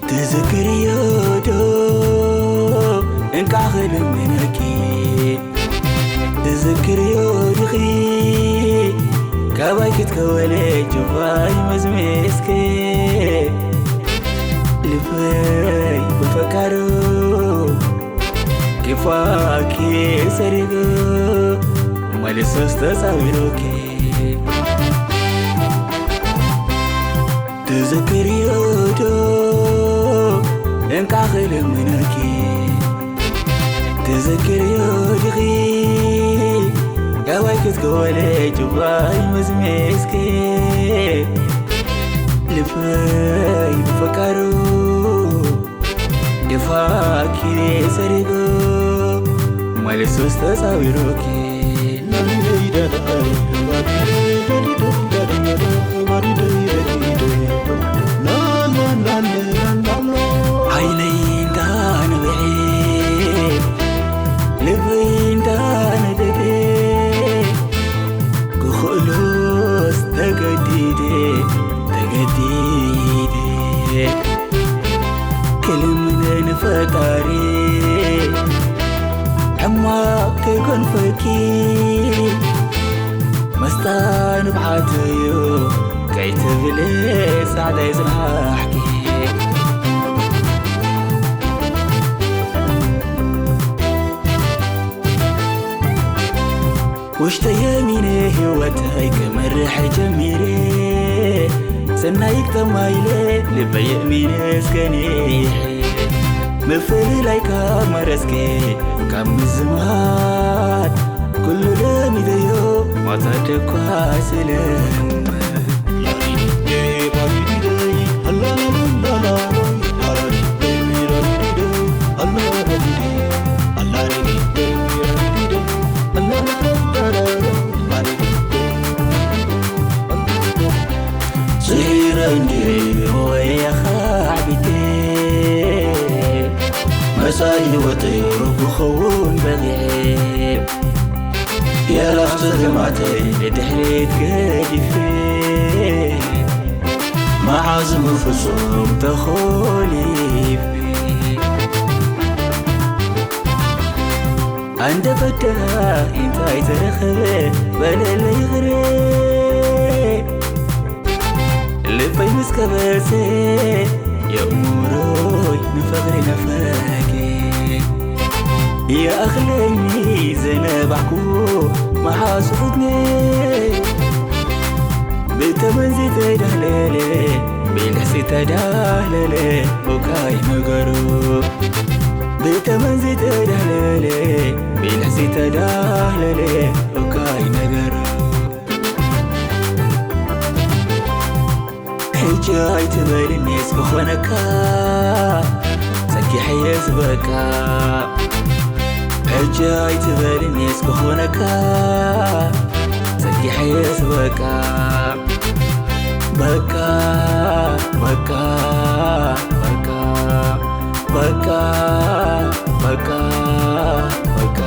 ትዝክርዮ ዶ እንቃዕ ክልምነኪ፣ ትዝክርዮ ዲኺ ካባይ ክትከወለ ጅባይ መዝሜስኪ፣ ልበይ ብፈቃሩ ኪፋኪ ሰሪጉ መሊሱስ ተጻዊሩኪ። ትዝክርዮ ዶ እንቃዕ ክልምነኪ፣ ትዝክርዮ ዲኺ ጋባይ ክትከወለ ጅባይ መዝሜስኪ፣ ልበይ ብፈቃሩ ደፋኪ ሰሪጉ መሊሱስ ተጻዊሩኪ። ዓይነይ እንዳንብዒ ልበይ እንዳነደደ ክኽእሎስ ተገዲደ ተገዲደ ክልምን ንፈጣሪ ሕማቕ ከይኮንፈኪ መስታ ንብዓት እዩ ከይትብሊ ጻዕዳ ይጽናሕኪ። ውሽጠይ የሚነ ህይወተይ ክመርሕ ጀሚረ ሰናይ ግጠማ ኢለ ልበይ የሚነ እስከኒሕ ምፍልላይ ካብ መረጽኪ ካብ ምዝማድ ኩሉ ለሚደዮ ማታ ደኳ ስለም ስዒረ እንድየ ሞያኻ ዓቢተ መጻኢ ህይወተይ ሩብ ክኸውን በቒዐ የዕራፍ ጸገማተይ ንድሕሪት ገዲፈ መዓዝ እሞ ፍጹም ተኾሊፈ ኣንደበዳ እንታይ ተረኸበ በለለይ ይቕረ ልበይ ምስ ከበሰ የእምሮይ ንፍቕሪ ነፈገ ይኣኽለኒ ዘነባሕኩ መሓዙ ዕድመ ብተመን ዝተዳለለ ብልሕፂ ተዳለለ ኡካይ ነገሩ ብተመን ዝተዳለለ ብልሕፂ ተዳለለ ኡካይ ነገሩ ሕጂ ኣይትበልኒ እስኪ ኾነካ ሰኪሐየ ዝበቃ ሕጂ ኣይትበልኒ እስኪ ኾነካ ሰኪሐየ ዝበቃ በቃ በቃ በቃ በቃ በቃ በቃ